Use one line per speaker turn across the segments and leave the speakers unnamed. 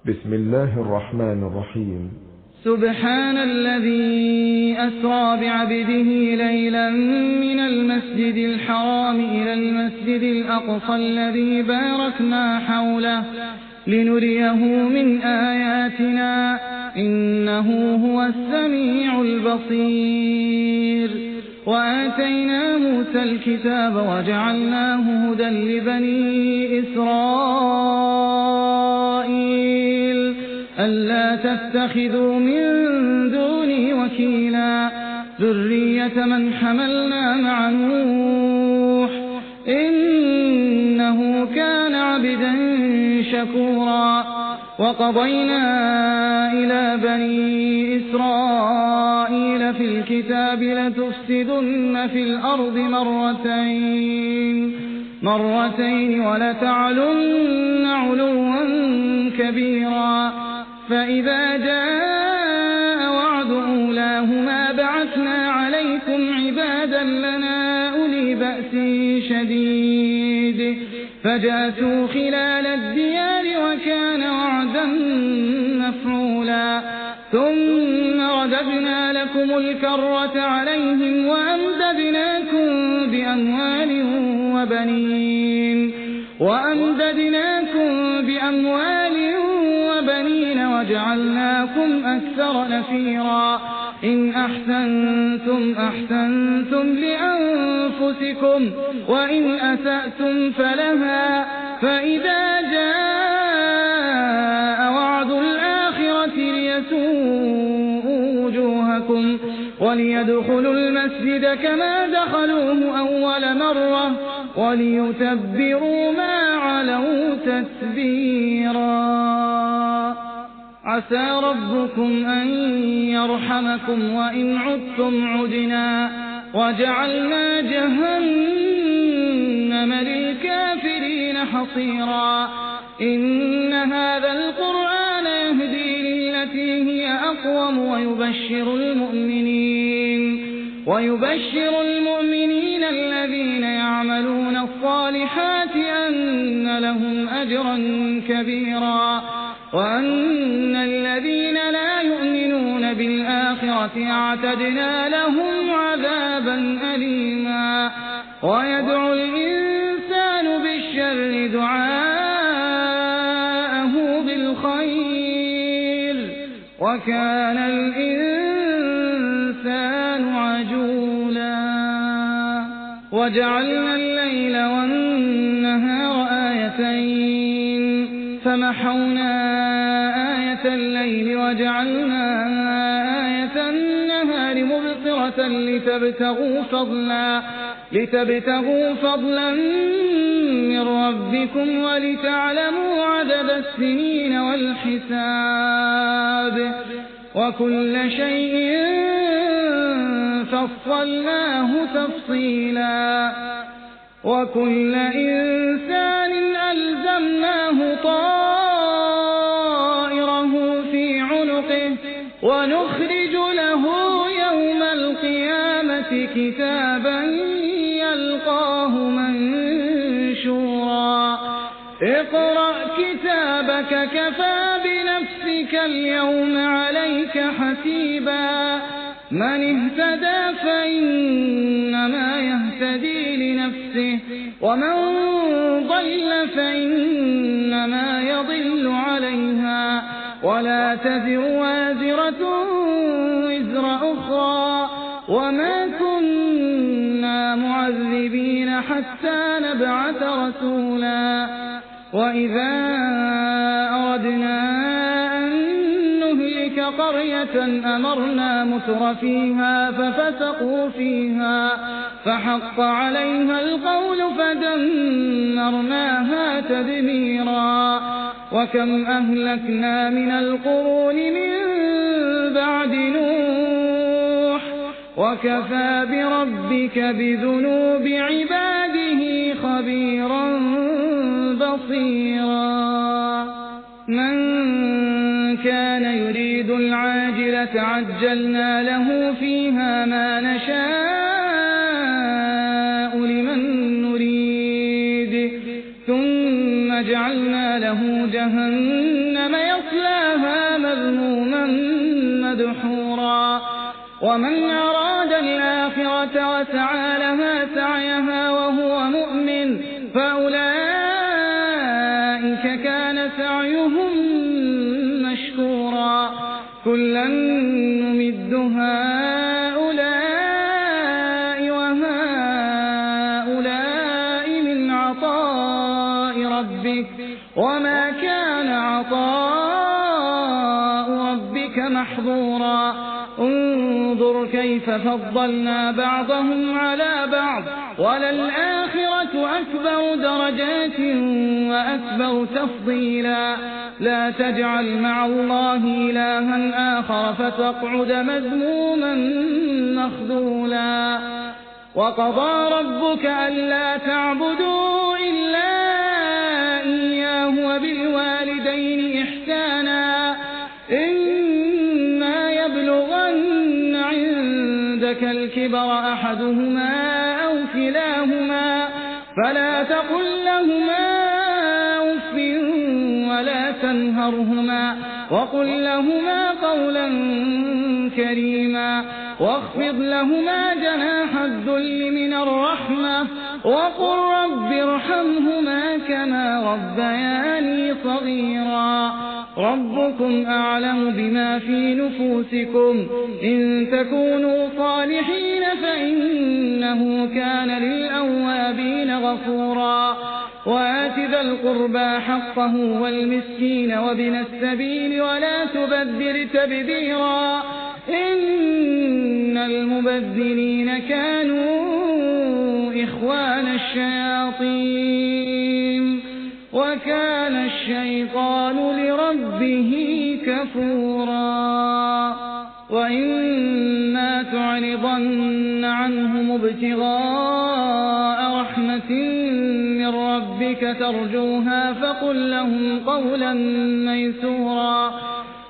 بسم الله الرحمن الرحيم.
سبحان الذي أسرى بعبده ليلا من المسجد الحرام إلى المسجد الأقصى الذي باركنا حوله لنريه من آياتنا إنه هو السميع البصير. وآتينا موسى الكتاب وجعلناه هدى لبني إسرائيل ألا تتخذوا من دوني وكيلا ذرية من حملنا مع نوح إنه كان عبدا شكورا. وقضينا إلى بني إسرائيل في الكتاب لتفسدن في الأرض مرتين ولتعلن علوا كبيرا. فإذا جاء وعد أولاهما بعثنا عليكم عبادا لنا أولي بأس شديد فجاسوا خلال الديار وكان وعدا مفعولا. ثم رددنا لكم الكرة عليهم وأمددناكم بأموال وجعلناكم أكثر نفيرا. إن أحسنتم لأنفسكم وإن أسأتم فلها. فإذا جاء وعد الآخرة ليسوءوا وجوهكم وليدخلوا المسجد كما دخلوه أول مرة وليتبروا ما علوا تتبيرا. عسى ربكم أن يرحمكم وإن عدتم عدنا وجعلنا جهنم للكافرين حصيرا. إن هذا القرآن يهدي للتي هي أقوم ويبشر المؤمنين الذين يعملون الصالحات أن لهم أجرا كبيرا وأن الذين لا يؤمنون بالآخرة اعتدنا لهم عذابا أليما. ويدعو الإنسان بالشر دعاءه بالخير وكان الإنسان عجولا. وجعلنا الليل والنهار آيتين فمحونا آية الليل وجعلنا آية النهار مبصرة لتبتغوا فضلا من ربكم ولتعلموا عدد السنين والحساب وكل شيء فصلناه تفصيلا. وكل إنسان ألزمناه طائره في عنقه ونخرج له يوم القيامة كتابا يلقاه منشورا. اقرأ كتابك كفى بنفسك اليوم عليك حسيبا. من اهتدى فإنما يهتدي لنفسه ومن ضل فإنما يضل عليها ولا تزر وازرة وزر أخرى وما كنا معذبين حتى نبعث رسولا. وإذا أردنا أن نهلك قرية أمرنا مترفيها ففسقوا فيها فحق عليها القول فدمرناها تدميرا. وكم أهلكنا من القرون من بعد نوح وكفى بربك بذنوب عباده خبيرا بصيرا. من كان يريد العاجلة عجلنا له فيها ما نشاء لمن نريد ثم جعلنا له له جهنم يصلاها مذموما مدحورا ومن أراد الآخرة وسعى لها سعيها وهو مؤمن فأولئك كان سعيهم مشكورا كلا نمد هؤلاء وهؤلاء من عطاء ربك وما كان عطاء ربك محظورا انظر كيف فضلنا بعضهم على بعض وللآخرة أكبر درجات وأكبر تفضيلا لا تجعل مع الله إلها آخر فتقعد مذموما مخذولا وقضى ربك ألا تعبدوا إلا إياه وبالوالدين إحسانا إما يبلغن عندك الكبر أحدهما أو كلاهما فلا تقل لهما أف ولا تنهرهما وقل لهما قولا كريما واخفض لهما جناح الذل من الرحمة وقل رب ارحمهما كما ربياني صغيرا ربكم أعلم بما في نفوسكم إن تكونوا صالحين فإنه كان للأوابين غفورا وآت ذا القربى حقه والمسكين وابن السبيل ولا تبذر تبذيرا إن المبذرين كانوا إخوان الشياطين وكان الشيطان لربه كفورا وإما تعرضن عنهم ابتغاء رحمة من ربك ترجوها فقل لهم قولا ميسورا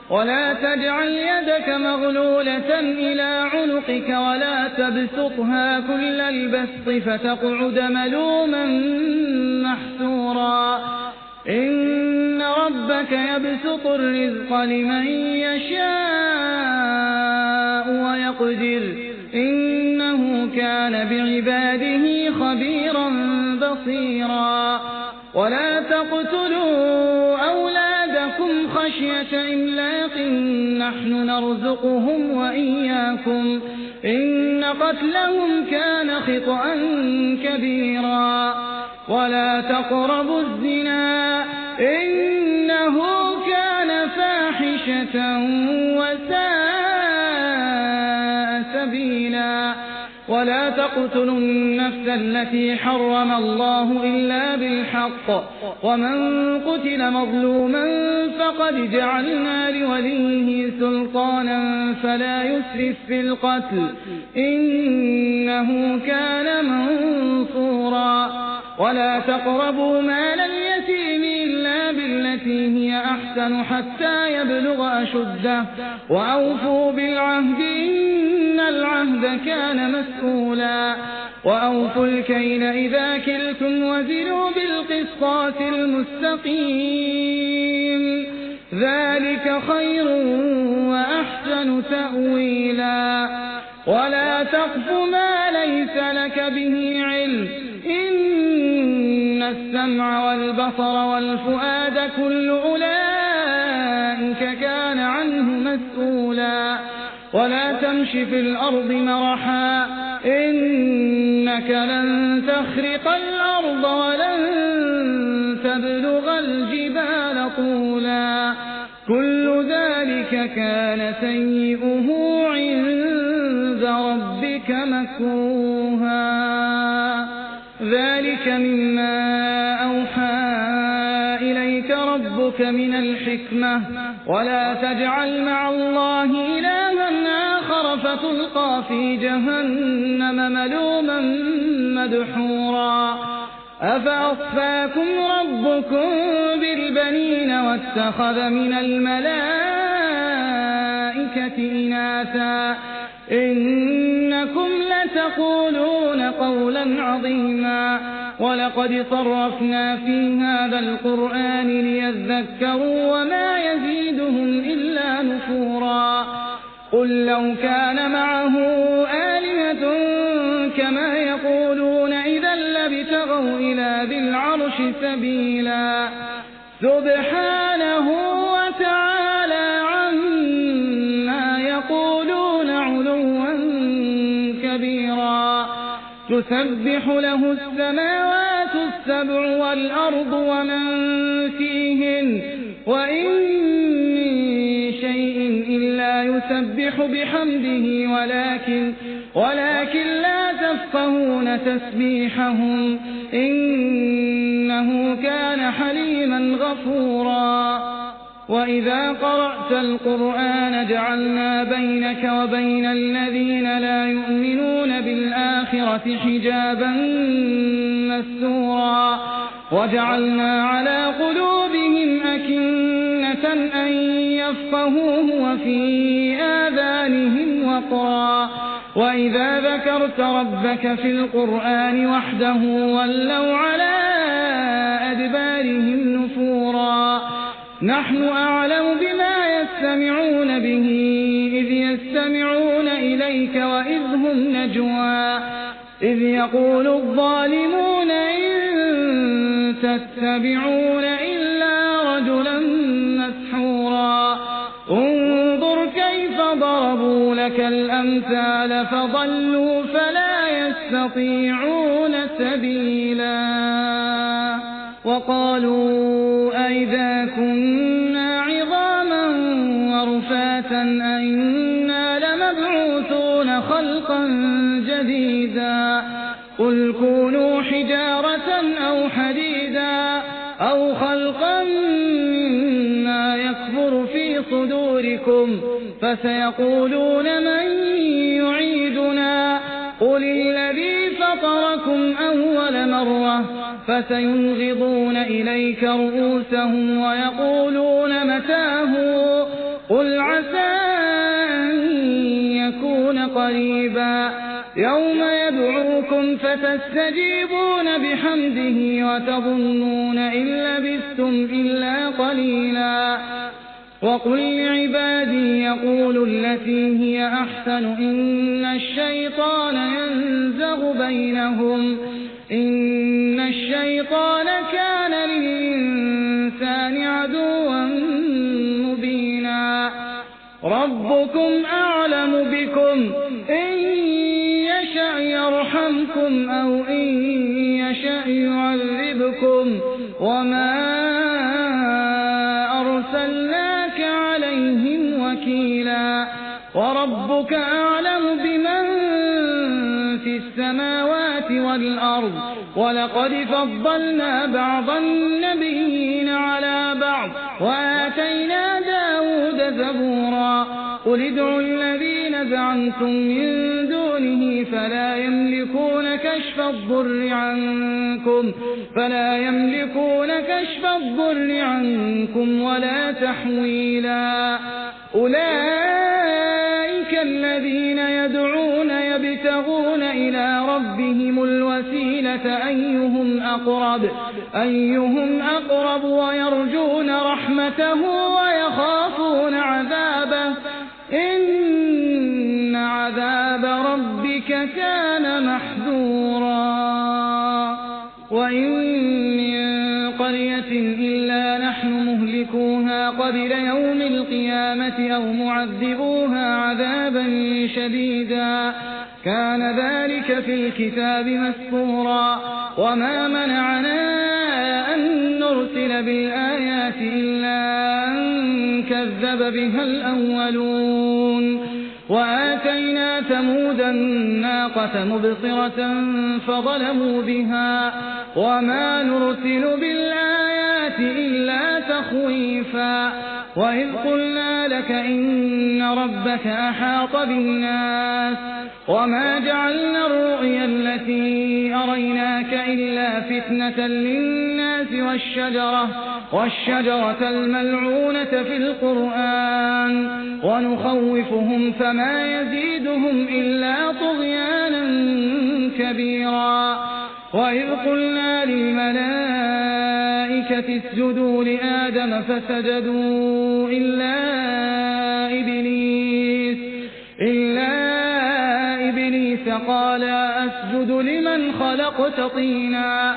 ولا تجعل يدك مغلولة إلى عنقك ولا تبسطها كل البسط فتقعد ملوما محسورا إن ربك يبسط الرزق لمن يشاء ويقدر إنه كان بعباده خبيرا بصيرا ولا تقتلوا أولادكم خشية إملاق نحن نرزقهم وإياكم إن قتلهم كان خطأ كبيرا ولا تقربوا الزنا إنه كان فاحشة وساء سبيلا ولا تقتلوا النفس التي حرم الله إلا بالحق ومن قتل مظلوما فقد جعلنا لوليه سلطانا فلا يسرف في القتل إنه كان منصورا ولا تقربوا مال اليتيم إلا بالتي هي أحسن حتى يبلغ أشده وأوفوا بالعهد إن العهد كان مسؤولا وأوفوا الكيل إذا كلتم وزنوا بالقسطاس المستقيم ذلك خير وأحسن تأويلا ولا تقف ما ليس لك به علم إن السمع والبصر والفؤاد كل أولئك كان عنه مسؤولا ولا تمش في الأرض مرحا إنك لن تخرق الأرض ولن تبلغ الجبال طولا كل ذلك كان سيئه عند ربك مكروها ذلك مما أوحى إليك ربك من الحكمة ولا تجعل مع الله إلها آخر فتلقى في جهنم ملوما مدحورا أفأصفاكم ربكم بالبنين واتخذ من الملائكة إناثا إنكم لتقولون قولا عظيما ولقد صرفنا في هذا القرآن ليذكروا وما يزيدهم إلا نفورا قل لو كان معه آلهة كما يقولون إذا لابتغوا إلى ذي العرش سبيلا سبحانه وتعالى عما يقولون علوا كبيرا تسبح له السماوات السبع والأرض ومن فيهن وإن من شيء إلا يسبح بحمده ولكن لا تفقهون تسبيحهم إنه كان حليما غفورا وإذا قرأت القرآن جعلنا بينك وبين الذين لا يؤمنون بالآخرة حجابا مستورا وجعلنا على قلوبهم أكنة أن يفقهوه وفي آذانهم وقرا وإذا ذكرت ربك في القرآن وحده ولوا على أدبارهم نفورا نحن أعلم بما يستمعون به إذ يستمعون إليك وإذ هم نجوى إذ يقول الظالمون إن تتبعون إلا رجلا مسحورا انظر كيف ضربوا لك الأمثال فضلوا فلا يستطيعون سبيلا وقالوا أئذا كنا عظاما ورفاتا أئنا لمبعوثون خلقا جديدا قل كونوا حجارة أو حديدا أو خلقا مما يكبر في صدوركم فسيقولون من يعيدنا قل الذي فطركم أول مرة فسينغضون إليك رؤوسهم ويقولون متاه قل عسى أن يكون قريبا يوم يدعوكم فتستجيبون بحمده وتظنون إن لبثتم إلا قليلا وقل لعبادي يقولوا التي هي أحسن إن الشيطان ينزغ بينهم إن الشيطان كان للإنسان عدوا مبينا ربكم أعلم بكم إن يشأ يرحمكم أو إن يشأ يعذبكم وما أرسلناك عليهم وكيلا وربك أعلم بمن في السماوات والأرض ولقد فضلنا بعض النبيين على بعض وآتينا داود زبورا قل ادعوا الذين زعمتم من دونه فلا يملكون كشف الضر عنكم ولا تحويلا أولئك الذين يدعون يبتغون إلى ربهم الوسيلة أيهم أقرب ويرجون رحمته ويخافون عذابه إن عذاب ربك كان محذورا وإن من قرية إلا نحن مهلكوها قبل يوم القيامة أو معذبوها عذابا شديدا كان ذلك في الكتاب مسطورا وما منعنا أن نرسل بالآيات إلا أن كذب بها الأولون وآتينا ثمود الناقة مبصرة فظلموا بها وما نرسل بالآيات إلا تخويفا وإذ قلنا لك إن ربك أحاط بالناس وما جعلنا الرؤيا التي أريناك إلا فتنة للناس والشجرة الملعونة في القرآن ونخوفهم فما يزيدهم إلا طغيانا كبيرا وإذ قلنا للملائكة اسجدوا لآدم فسجدوا إلا إبليس قال أسجد لمن خلقت طينا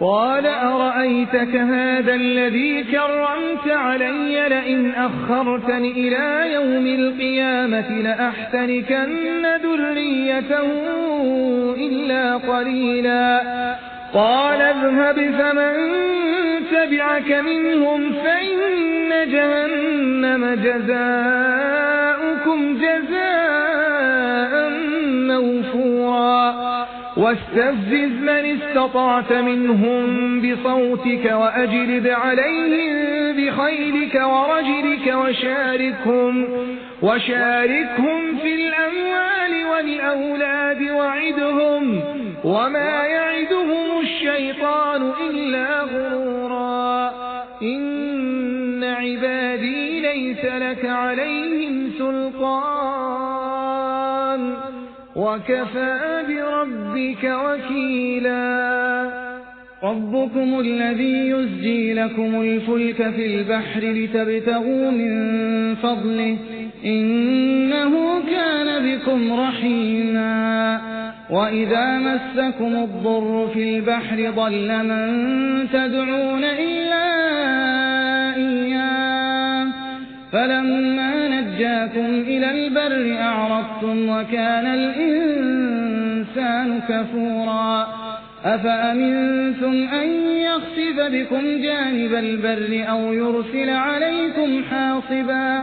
قال أرأيتك هذا الذي كرمت علي لئن أخرتني إلى يوم القيامة لأحتركن ذريته إلا قليلا قال اذهب فمن تبعك منهم فإن جهنم جزاؤكم جزاء موفورا واستفزز من استطعت منهم بصوتك وأجلب عليهم بخيلك ورجلك وشاركهم في الأموال والأولاد وعدهم وما يعدهم الشيطان إلا غرورا إن عبادي ليس لك عليهم سلطان وكفى بربك وكيلا ربكم الذي يزجي لكم الفلك في البحر لتبتغوا من فضله إنه كان بكم رحيما وإذا مسكم الضر في البحر ضل من تدعون إلا إياه فلما نجاكم إلى البر أعرضتم وكان الإنسان كفورا أفأمنتم أن يخسف بكم جانب البر أو يرسل عليكم حاصبا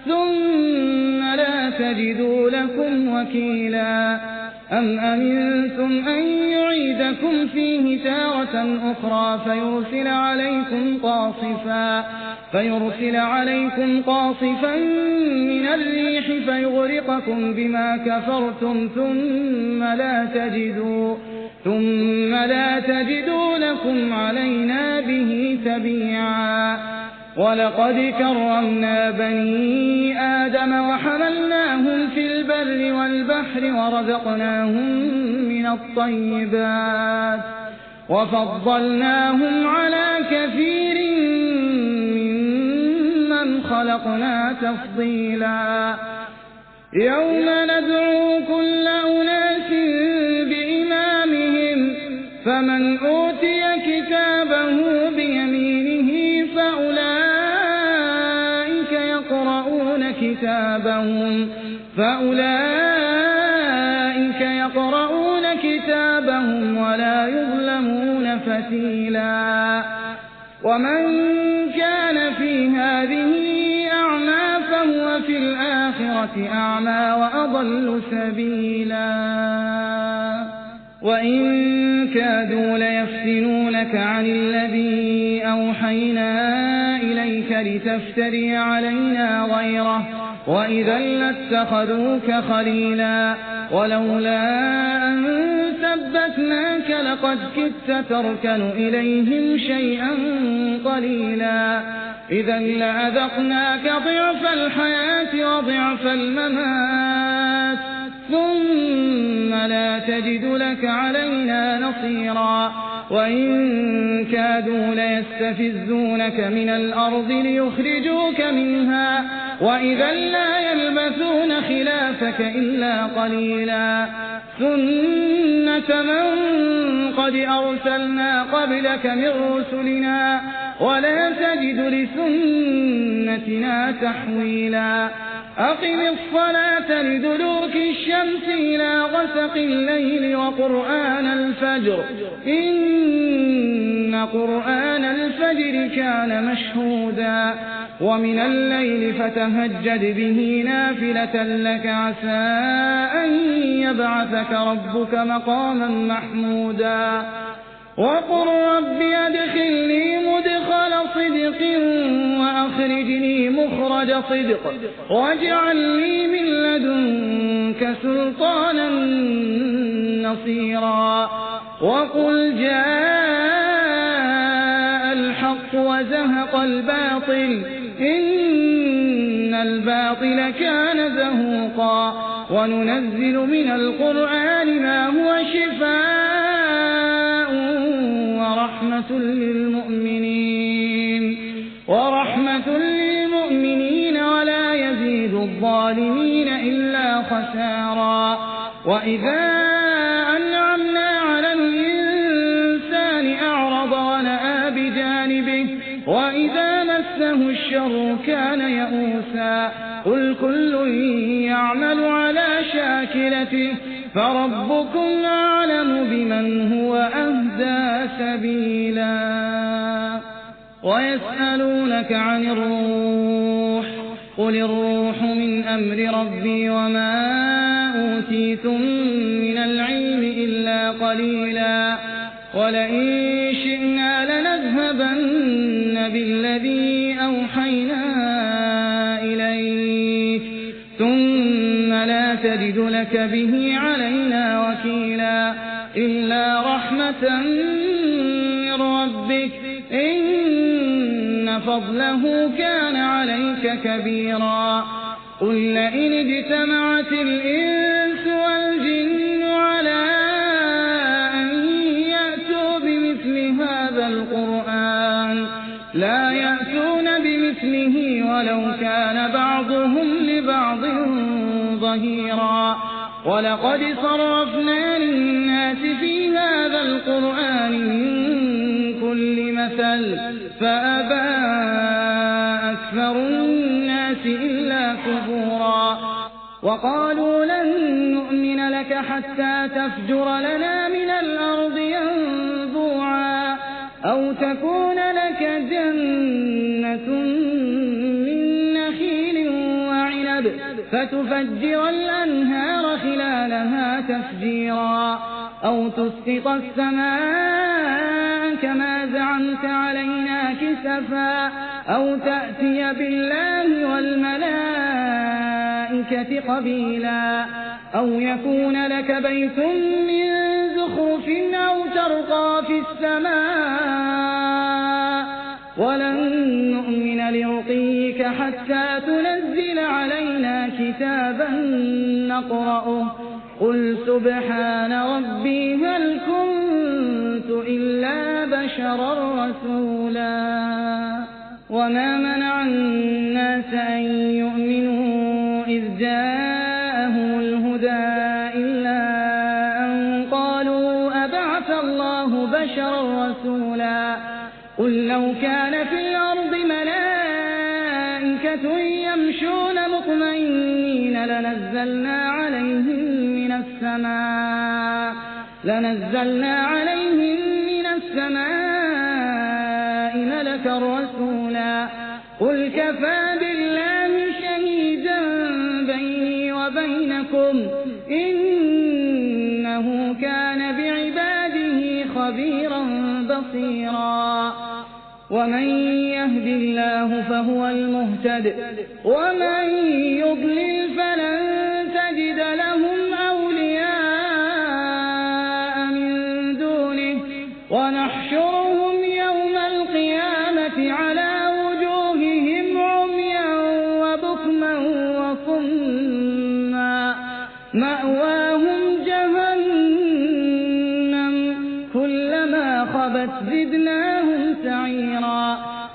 ثم لا تجدوا لكم وكيلا أم أمنتم أن يعيدكم فيه تارة أخرى فيرسل عليكم قاصفا من الريح فيغرقكم بما كفرتم ثم لا تجدوا لكم علينا به تبيعا ولقد كرمنا بني آدم وحملناهم في البر والبحر ورزقناهم من الطيبات وفضلناهم على كثير ممن خلقنا تفضيلا يوم ندعو كل أناس بإمامهم فمن أوتي كتابه بيمينه فأولئك يقرؤون كتابهم ولا يظلمون فتيلا ومن كان في هذه أعمى فهو في الآخرة أعمى وأضل سبيلا وإن كادوا ليفتنونك عن الذي أوحينا إليك لتفتري علينا غيره وإذا لاتخذوك خليلا ولولا أن ثبتناك لقد كدت تركن إليهم شيئا قليلا إذا لأذقناك ضعف الحياة وضعف الممات ثم لا تجد لك علينا نصيرا وإن كادوا ليستفزونك من الأرض ليخرجوك منها وإذا لا يلبثون خلافك إلا قليلا سنة من قد أرسلنا قبلك من رسلنا ولا تجد لسنتنا تحويلا أقم الصلاة لدلوك الشمس إلى غسق الليل وقرآن الفجر إن قرآن الفجر كان مشهودا ومن الليل فتهجد به نافلة لك عسى أن يبعثك ربك مقاما محمودا وقل رب أدخلني مدخل صدق وأخرجني مخرج صدق واجعل لي من لدنك سلطانا نصيرا وقل جاء الحق وزهق الباطل إن الباطل كان زهوقا وننزل من القرآن ما هو شفاء ورحمة للمؤمنين ولا يزيد الظالمين إلا خسارا. وإذا أنعمنا على الإنسان أعرض ونأى بجانبه وإذا مسه الشر كان يئوسا. قل كل يعمل على شاكلته فربكم أعلم بمن هو أهدى سبيلا. ويسألونك عن الروح قل الروح من أمر ربي وما أوتيتم من العلم إلا قليلا. ولئن شئنا لنذهبن بالذي أوحينا إليك ثم لا تجد لك به علينا وكيلا. إلا رحمة من ربك إن فضله كان عليك كبيرا. قل لئن اجتمعت الإنس والجن على أن يأتوا بمثل هذا القرآن لا يأتون بمثله ولو كان بعضهم لبعض ظهيرا. ولقد صرفنا للناس في هذا القرآن من كل مثل فأبى أكثر الناس إلا كفورا. وقالوا لن نؤمن لك حتى تفجر لنا من الأرض ينبوعا أو تكون لك جنة من نخيل وعنب فتفجر الأنهار خلالها تفجيرا أو تسقط السماء كما زعمت علينا كسفا أو تأتي بالله والملائكة قبيلا أو يكون لك بيت من زخرف أو ترقى في السماء ولن نؤمن لرقيك حتى تنزل علينا كتابا نقرأه قل سبحان ربي هل كنت إلا بشرا رسولا. وما منع الناس أن يؤمنوا إذ جاءهم الهدى إلا أن قالوا أبعث الله بشرا رسولا. قل لو كان في الأرض ملائكة يمشون مطمئنين لنزلنا عليهم من السماء ملكا رسولا. قل كفى بالله شهيدا بيني وبينكم إنه كان بعباده خبيرا بصيرا. ومن يهد الله فهو المهتد ومن يضلل فلن تجد لهم أولياء من دونه ونحشرهم يوم القيامة على وجوههم عميا وبكما وصما مأواهم جهنم كلما خبت زدناهم سعيرا.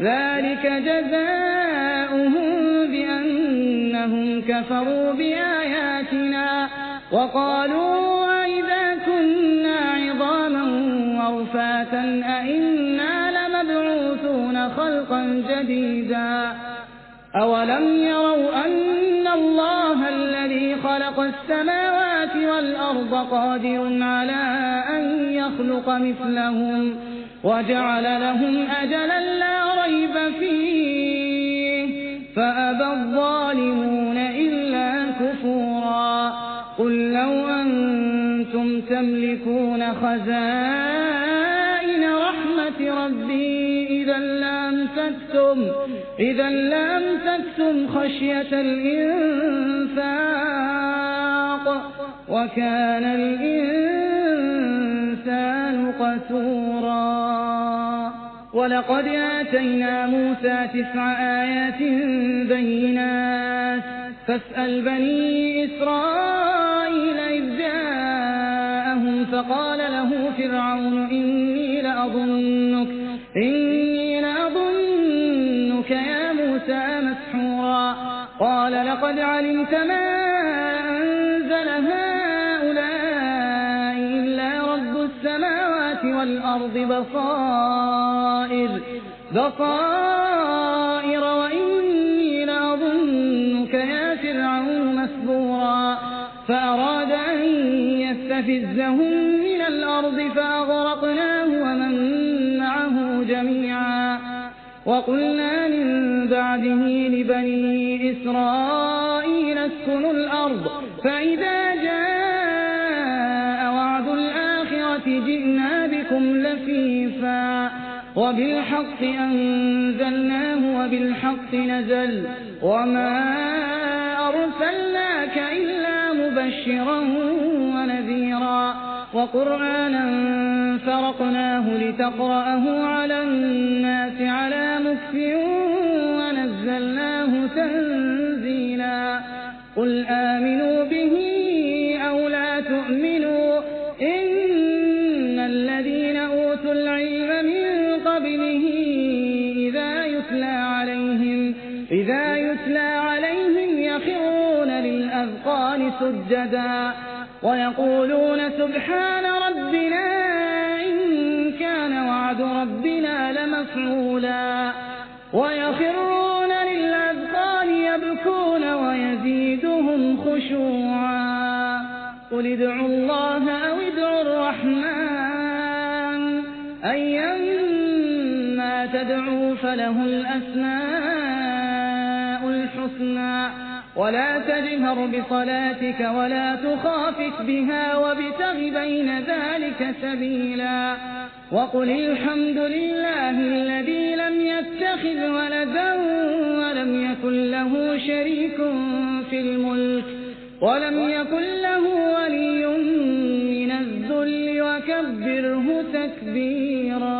ذلك جزاؤهم بأنهم كفروا بآياتنا وقالوا أئذا كنا عظاما ورفاتا أئنا لمبعوثون خلقا جديدا. أولم يروا أن الله الذي خلق السماوات والأرض قادر على أن يخلق مثلهم وجعل لهم أجلا لا ريب فيه فأبى الظالمون إلا كفورا. قل لو أنتم تملكون خزائن رحمة ربي إذا لأمسكتم خشية الإنفاق وكان الإنسان قتورا. ولقد آتينا موسى 9 آيات بينات فاسأل بني إسرائيل إذ جاءهم فقال له فرعون إني لأظنك مسحورا قال لقد علمت ما أنزل هؤلاء إلا رب السماوات والأرض بصائر وإني لأظنك يا فرعون مسبورا فأراد أن يستفزهم من الأرض فأغرقناه ومن معه جميعا وقلنا من بعده لبني إسرائيل اسكنوا الأرض فإذا جاء وعد الآخرة جئنا بكم لفيفا وبالحق أنزلناه وبالحق نزل وما أرسلناك إلا مبشرا ونذيرا وقرآنا فرقناه لتقرأه على الناس على مكث ونزلناه تنزيلا قل آمنوا به أو لا تؤمنوا إن الذين أوتوا العلم من قبله إذا يتلى عليهم يخرون للأذقان سجدا ويقولون سبحان ربنا إن كان وعد ربنا لمفعولا ويخرون للأذقان يبكون ويزيدهم خشوعا قل ادعوا الله أو ادعوا الرحمن أيما تدعوا فله الأسماء الحسنى ولا تجهر بصلاتك ولا تخافت بها وابتغ بين ذلك سبيلا وقل الحمد لله الذي لم يتخذ ولدا ولم يكن له شريك في الملك ولم يكن له ولي من الذل وكبره تكبيرا